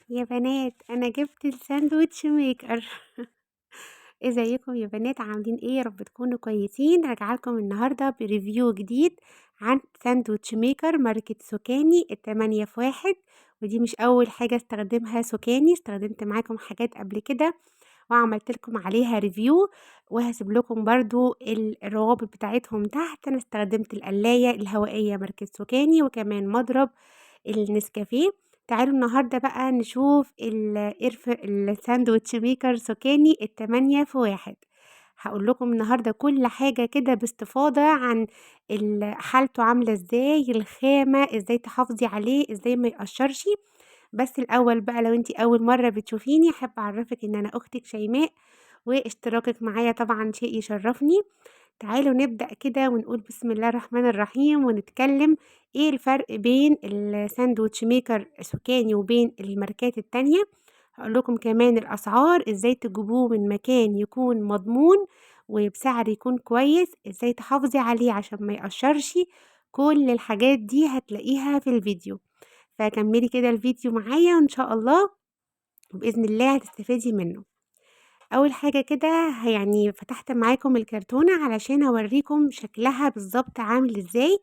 يا بنات انا جبت ال sandwich maker. ازيكم يا بنات؟ عاملين ايه؟ يا رب تكونوا كويسين. راجعه لكم النهارده ب review جديد عن sandwich maker ماركة سوكاني التمانية في واحد. ودي مش اول حاجة استخدمها سوكاني، استخدمت معاكم حاجات قبل كده وعملت لكم عليها review، وهسيب لكم برضو الروابط بتاعتهم تحت. انا استخدمت القلاية الهوائية ماركة سوكاني وكمان مضرب النسكافيه. تعالوا النهاردة بقى نشوف ال sandwich maker سوكاني التمانية في واحد. هقول لكم النهاردة كل حاجة كده باستفاضة عن حالته عاملة ازاي، الخامة ازاي تحافظي عليه، ازاي ما يقشرش. بس الأول بقى لو انتي أول مرة بتشوفيني حابة أعرفك إن أنا أختك شيماء، واشتراكك معايا طبعا شيء يشرفني. تعالوا نبدأ كده ونقول بسم الله الرحمن الرحيم، ونتكلم ايه الفرق بين ال sandwich maker سوكاني وبين الماركات التانية. هقول لكم كمان الأسعار، ازاي تجيبوه من مكان يكون مضمون وبسعر يكون كويس، ازاي تحافظي عليه عشان ما يقشرش. كل الحاجات دي هتلاقيها في الفيديو، فكملي كده الفيديو معايا وان شاء الله وبإذن الله هتستفادي منه. أول حاجة كده فتحت معاكم الكرتونة علشان أوريكم شكلها بالظبط عامل إزاي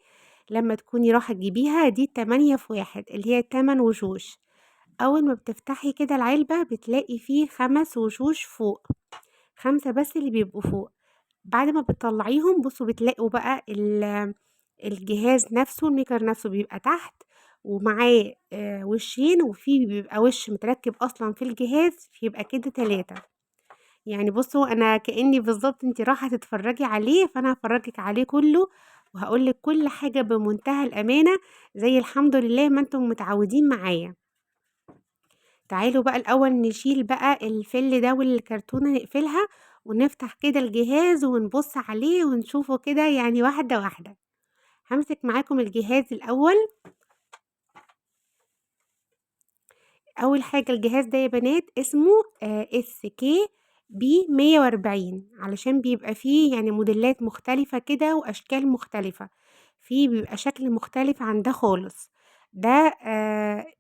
لما تكوني رايحة تجيبيها. دي التمانية في واحد اللي هي 8 وشوش. أول ما بتفتحي كده العلبة بتلاقي فيه 5 وشوش فوق، 5 بس اللي بيبقوا فوق. بعد ما بتطلعيهم بصوا بتلاقوا بقى الجهاز نفسه، ال maker نفسه بيبقى تحت ومعاه وشين، وفي بيبقى وش متركب أصلا في الجهاز، فيبقى كده 3. بصوا أنا كأني بالظبط انتي رايحة تتفرجي عليه، فأنا هفرجك عليه كله وهقولك كل حاجة بمنتهى الأمانة زي الحمد لله ما انتم متعودين معايا. تعالوا بقى الأول نشيل بقى الفل ده والكرتونة نقفلها، ونفتح كده الجهاز ونبص عليه ونشوفه كده واحدة واحدة. همسك معاكم الجهاز الأول. أول حاجة الجهاز ده يا بنات اسمه اس كي بي 140، علشان بيبقى فيه موديلات مختلفة كده وأشكال مختلفة، فيه بيبقى شكل مختلف عن ده خالص.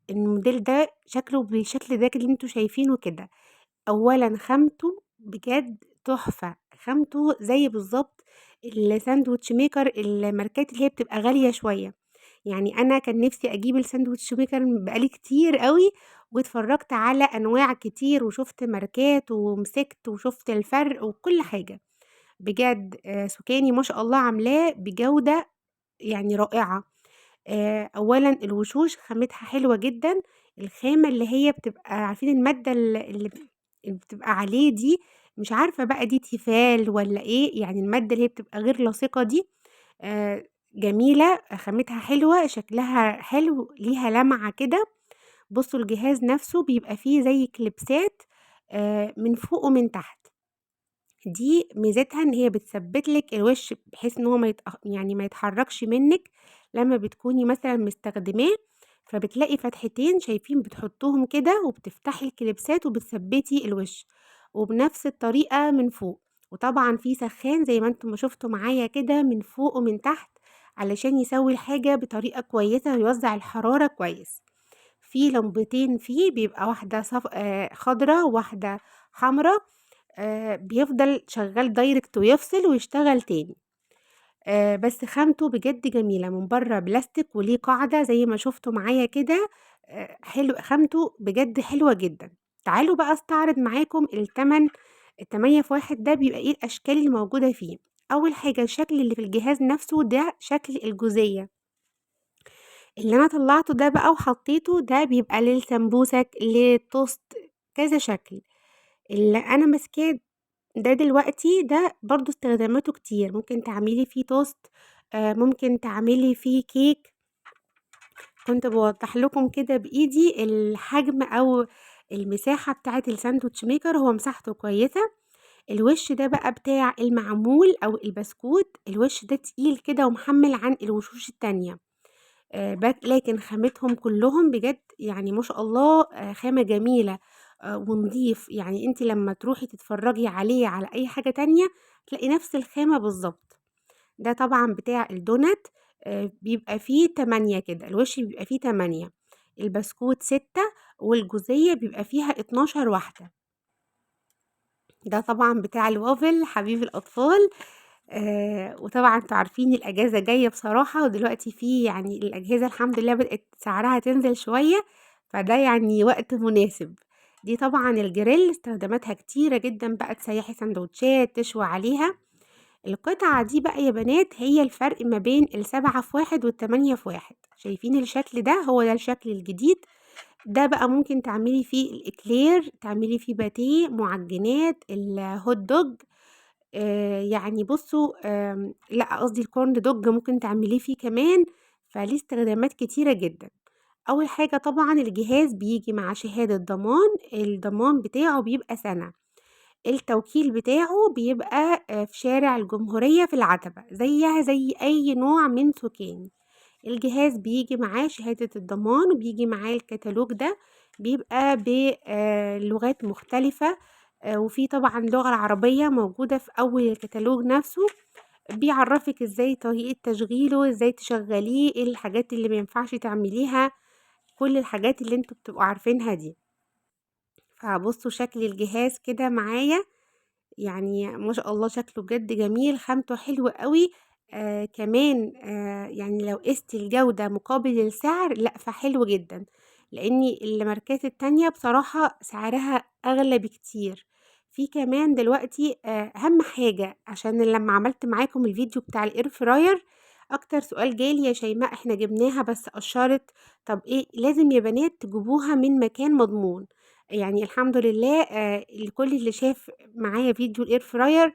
الموديل ده شكله بالشكل ده اللي انتوا شايفينه كده. أولا خامته بجد تحفة، خامته زي بالظبط ال sandwich maker الماركات اللي هي بتبقى غالية شوية. أنا كان نفسي أجيب ال sandwich maker بقالي كتير قوي، واتفرجت على أنواع كتير وشفت ماركات ومسكت وشفت الفرق وكل حاجة. بجد سوكاني ما شاء الله عاملاه بجودة رائعة. أولا الوشوش خامتها حلوة جدا، الخامة اللي هي بتبقى عارفين المادة اللي بتبقى عليه دي، مش عارفة بقى دي تيفال ولا إيه، المادة اللي هي بتبقى غير لاصقة دي، جميلة، خامتها حلوة، شكلها حلو، ليها لمعة كده. بصوا الجهاز نفسه بيبقى فيه زي كليبسات، من فوق ومن تحت. دي ميزتها ان هي بتثبت لك الوش بحيث ان هو ما يتحركش منك لما بتكوني مثلا مستخدماه. فبتلاقي فتحتين شايفين بتحطوهم كده وبتفتحي الكليبسات وبتثبتي الوش، وبنفس الطريقة من فوق. وطبعا في سخان زي ما انتم ما شفتوا معايا كده من فوق ومن تحت علشان يسوي الحاجة بطريقة كويسة ويوزع الحرارة كويس. في لمبتين فيه، بيبقى واحدة خضرة وواحدة حمرة، بيفضل شغال direct ويفصل ويشتغل تاني. بس خامته بجد جميلة، من بره بلاستيك وليه قاعدة زي ما شفتوا معايا كده، حلو، خامته بجد حلوة جدا. تعالوا بقى استعرض معاكم التمانية في واحد ده بيبقى ايه الاشكال اللي موجودة فيه. اول حاجة الشكل اللي في الجهاز نفسه ده شكل الجوزية اللي انا طلعته ده بقى وحطيته، ده بيبقى للسمبوسك، للتوست، كذا شكل. اللي انا ماسكاه ده دلوقتي ده برضو استخداماته كتير، ممكن تعملي فيه توست، ممكن تعملي فيه كيك. كنت بوضح لكم كده بايدي الحجم او المساحة بتاعة ال sandwich maker، هو مساحته كويسة. الوش ده بقى بتاع المعمول او البسكوت، الوش ده تقيل كده ومحمل عن الوشوش التانية، لكن خامتهم كلهم بجد ما شاء الله، خامة جميلة، ونضيف. انت لما تروحي تتفرجي عليه على اي حاجة تانية تلاقي نفس الخامة بالظبط. ده طبعا بتاع الدونات، بيبقى فيه 8 كده، الوش بيبقى فيه 8. البسكوت 6، والجوزية بيبقى فيها 12 واحدة. ده طبعًا بتاع الوافل حبيب الأطفال. وطبعًا أنتم عارفين الأجازة جاية بصراحة، ودلوقتي في يعني الأجهزة الحمد لله بدأت سعرها تنزل شوية، فده يعني وقت مناسب. دي طبعًا الجريل استخداماتها كتيرة جدًا بقى، تسيحي سندوتشات، تشوي عليها. القطعة دي بقى يا بنات هي الفرق ما بين ال7 في 1 وال8 في 1. شايفين الشكل ده؟ هو ده الشكل الجديد. ده بقى ممكن تعملي فيه الإكلير، تعملي فيه باتيه، معجنات، ال hot dog، يعني بصوا، لأ قصدي ال corn dog ممكن تعمليه فيه كمان. فليه استخدامات كتيرة جدا. أول حاجة طبعا الجهاز بيجي مع شهادة ضمان، الضمان بتاعه بيبقى سنة. التوكيل بتاعه بيبقى في شارع الجمهورية في العتبة، زيها زي أي نوع من سوكاني. الجهاز بيجي معاه شهادة الضمان، وبيجي معاه الكتالوج ده، بيبقى بلغات مختلفة، وفي طبعا اللغة العربية موجودة في أول الكتالوج نفسه، بيعرفك ازاي طريقة تشغيله، ازاي تشغليه، ايه الحاجات اللي ما ينفعش تعمليها، كل الحاجات اللي انتوا بتبقوا عارفينها دي. فبصوا شكل الجهاز كده معايا، يعني ما شاء الله شكله بجد جميل، خامته حلوة قوي. كمان يعني لو قستي الجودة مقابل السعر، لا فحلو جدا، لأن الماركات التانية بصراحة سعرها أغلى بكتير. في كمان دلوقتي، أهم حاجة، عشان لما عملت معاكم الفيديو بتاع ال air fryer أكتر سؤال جالي يا شيماء احنا جبناها بس قشرت، طب إيه؟ لازم يا بنات تجيبوها من مكان مضمون. يعني الحمد لله، الكل اللي شاف معايا فيديو ال air fryer،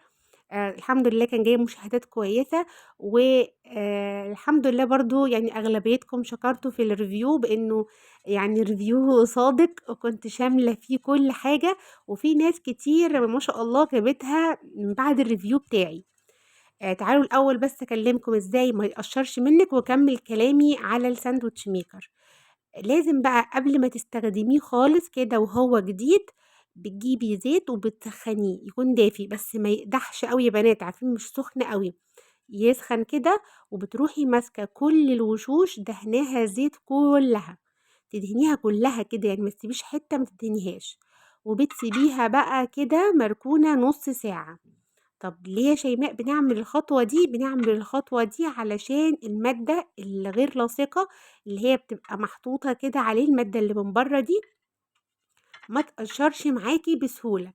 الحمد لله كان جايب مشاهدات كويسة، والحمد لله برضو يعني أغلبيتكم شكرتوا في ال review بأنه يعني review صادق، وكنت شاملة فيه كل حاجة، وفي ناس كتير ما شاء الله جابتها من بعد ال review بتاعي. تعالوا الأول بس أكلمكم إزاي ما يقشرش منك، وأكمل كلامي على ال sandwich maker. لازم بقى قبل ما تستخدميه خالص كده وهو جديد، بتجيبي زيت وبتسخنيه يكون دافي، بس ما يقدحش قوي يا بنات، عارفين مش سخن قوي، يسخن كده، وبتروحي ماسكه كل الوشوش دهناها زيت كلها، تدهنيها كلها كده، يعني ما تسيبيش حته ما تدهنيهاش، وبتسيبيها بقى كده مركونه نص ساعه. طب ليه يا شيماء بنعمل الخطوه دي؟ بنعمل الخطوه دي علشان الماده الغير لاصقه اللي هي بتبقى محطوطه كده عليه، الماده اللي من بره دي، ما تقشرش معاكي بسهوله.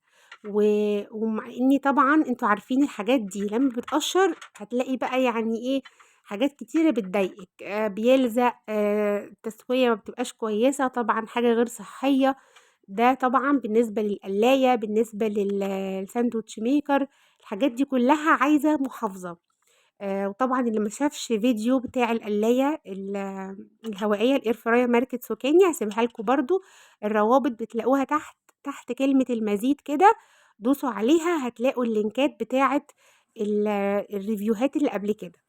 ومع اني طبعا انتوا عارفين الحاجات دي لما بتقشر هتلاقي بقى يعني ايه حاجات كتيره بتضايقك، بيلزق، التسويه ما بتبقاش كويسه، طبعا حاجه غير صحيه. ده طبعا بالنسبه للقلايه، بالنسبه لل sandwich maker، الحاجات دي كلها عايزه محافظه. وطبعا اللي ما شافش فيديو بتاع القلايه الهوائيه ال air fryer ماركه سوكاني هسيبها لكم برضو، الروابط بتلاقوها تحت كلمه المزيد كده، دوسوا عليها هتلاقوا اللينكات بتاعه الريفيوهات اللي قبل كده.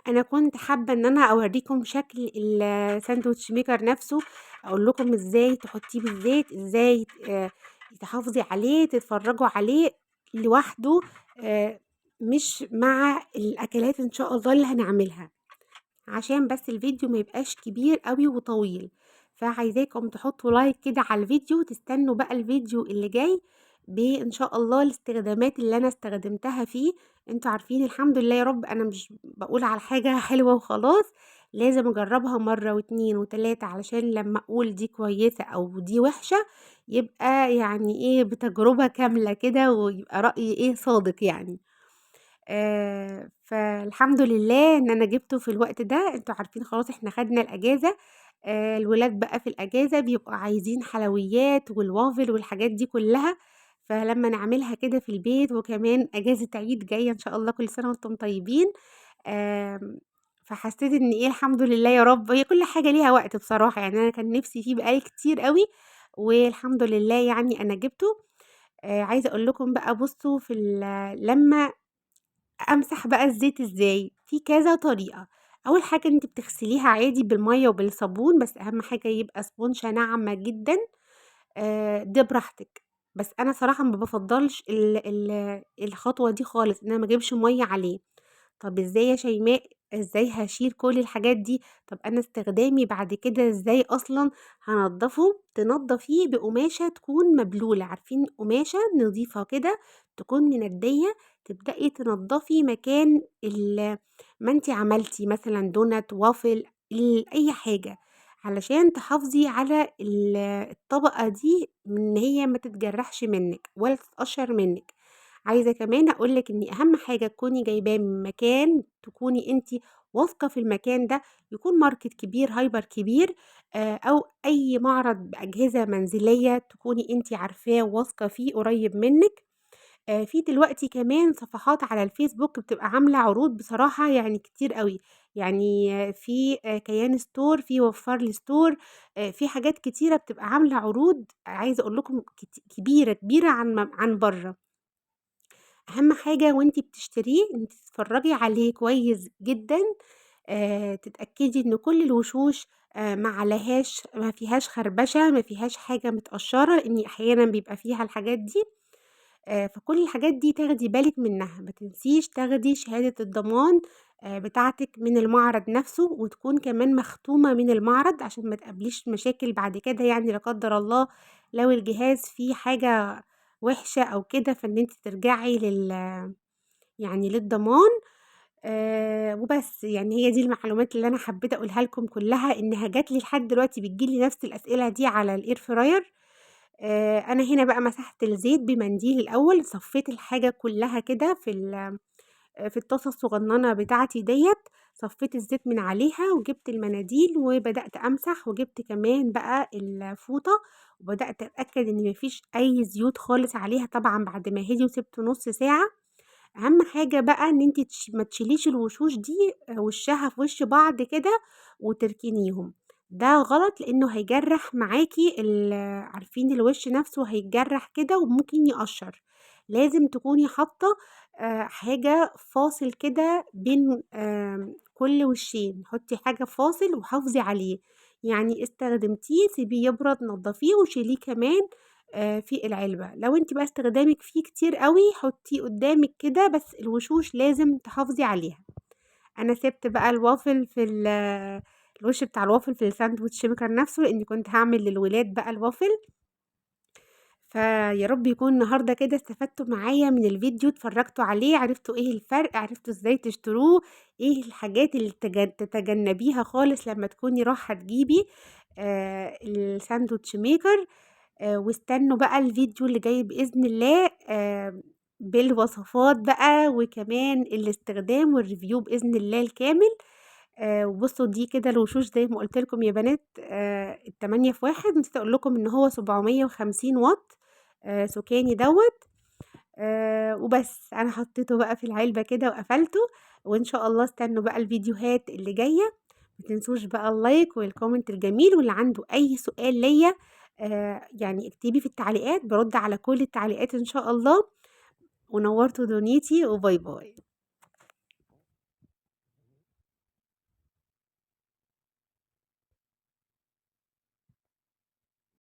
انا كنت حابه ان انا اوريكم شكل ال sandwich maker نفسه، اقول لكم ازاي تحطيه بالزيت، ازاي تحافظي عليه، تتفرجوا عليه لوحده، مش مع الاكلات ان شاء الله اللي هنعملها، عشان بس الفيديو ما يبقاش كبير قوي وطويل. فعايزاكم تحطوا like كده على الفيديو، تستنوا بقى الفيديو اللي جاي بان شاء الله الاستخدامات اللي انا استخدمتها فيه. انتوا عارفين الحمد لله يا رب انا مش بقول على حاجة حلوة وخلاص، لازم اجربها مرة واتنين وتلاتة علشان لما اقول دي كويسة او دي وحشة يبقى يعني ايه بتجربة كاملة كده، ويبقى رأيي ايه صادق يعني. فالحمد لله إن أنا جِبته في الوقت ده، أنتم عارفين خلاص إحنا خدنا الأجازة، الولاد بقى في الأجازة بيبقوا عايزين حلويات والوافل والحاجات دي كلّها، فلمّا نعملها كده في البيت وكمان أجازة عيد جاية إن شاء الله كل سنة وأنتم طيبين، فحسيت إن إيه الحمد لله يا رب، هي كل حاجة ليها وقت بصراحة، يعني أنا كان نفسي فيه بقى لي كتير أوي والحمد لله يعني أنا جِبته. عايزة أقول لكم بقى بصوا في لمّا أمسح بقى الزيت إزاي، في كذا طريقة. أول حاجة أنتِ بتغسليها عادي بالمَيّة وبالصابون، بس أهم حاجة يبقى سبونجة ناعمة جدًا، ده براحتك، بس أنا صراحة ما بافضّلش ال ال الخطوة دي خالص، إن أنا ما أجيبش مَيّة عليه. طب إزاي يا شيماء؟ إزاي هاشيل كل الحاجات دي؟ طب أنا استخدامي بعد كده إزاي أصلًا هانضّفه؟ تنضّفيه بقماشة تكون مبلولة، عارفين قماشة نضيفة كده تكون مندية، تبدئي تنضّفي مكان ما أنتِ عملتِ مثلًا دونات، وافل، أي حاجة، علشان تحافظي على الطبقة دي من إن هي ما تتجرحش منِّك ولا تتقشر منِّك. عايزة كمان أقول لِك إن أهم حاجة تكوني جايباه من مكان تكوني أنتِ واثقة في المكان ده، يكون ماركت كبير، hyper كبير، أو أي معرض بأجهزة منزلية تكوني أنتِ عارفاه وواثقة فيه قريب منِّك. في دلوقتي كمان صفحات على الفيسبوك بتبقى عاملة عروض بصراحة كتير أوي، في كيان store، في وفّر لي store، في حاجات كتيرة بتبقى عاملة عروض، عايزة أقول لكم كبيرة، كبيرة عن برّه. أهم حاجة وأنتِ بتشتريه إن تتفرجي عليه كويس جدًا، تتأكدي إن كل الوشوش، ما فيهاش خربشة، ما فيهاش حاجة متقشرة، لإن أحيانًا بيبقى فيها الحاجات دي. فكل الحاجات دي تاخدي بالِك منها، ما تنسيش تاخدي شهادة الضمان، بتاعتِك من المعرض نفسه، وتكون كمان مختومة من المعرض عشان ما تقابليش مشاكل بعد كده، لا قدر الله لو الجهاز فيه حاجة وحشة أو كده، فإن أنتِ ترجعي للضمان. وبس، هي دي المعلومات اللي أنا حبيت أقولها لكم كلها، إنها جات لي لحد دلوقتي بتجي لي نفس الأسئلة دي على الإير فراير. أنا هنا بقى مسحت الزيت بمنديل الأول، صفيت الحاجة كلها كده في الطاسة الصغننة بتاعتي ديت، صفيت الزيت من عليها وجبت المناديل وبدأت أمسح، وجبت كمان بقى الفوطة وبدأت أتأكد إن مفيش أي زيوت خالص عليها، طبعا بعد ما هدي وسبته نص ساعة. أهم حاجة بقى إن انتي ما تشيليش الوشوش دي وشها في وش بعض كده وتركنيهم، ده غلط لإنه هيجرح معاكي عارفين الوش نفسه هيتجرح كده وممكن يقشر. لازم تكوني حاطة، حاجة فاصل كده بين، كل وشين، حطي حاجة فاصل وحافظي عليه، استخدمتيه سيبيه يبرد، نضفيه وشيليه كمان، في العلبة. لو انتي بقى استخدامك فيه كتير قوي حطيه قدامك كده، بس الوشوش لازم تحافظي عليها. انا سبت بقى الوافل في الوش بتاع الوافل في الساندوتش ميكر نفسه، لاني كنت هعمل للولاد بقى الوافل. فيا رب يكون النهارده كده استفدتوا معايا من الفيديو، اتفرجتوا عليه، عرفتوا ايه الفرق، عرفتوا ازاي تشتروه، ايه الحاجات اللي تتجنبيها خالص لما تكوني رايحه تجيبي، الساندوتش ميكر. واستنوا بقى الفيديو اللي جاي بإذن الله، بالوصفات بقى وكمان الاستخدام والريفيو بإذن الله الكامل. وبصوا دي كده الوشوش زي ما قلت لكم يا بنات، التمانية في واحد، نسيت أقول لكم إن هو 750 واط، سوكاني دوت. وبس أنا حطيته بقى في العلبة كده وقفلته، وإن شاء الله استنوا بقى الفيديوهات اللي جاية. ما تنسوش بقى ال like وال comment الجميل، واللي عنده أي سؤال ليا، اكتبي في التعليقات، برد على كل التعليقات إن شاء الله. ونورتوا دنيتي، و bye bye.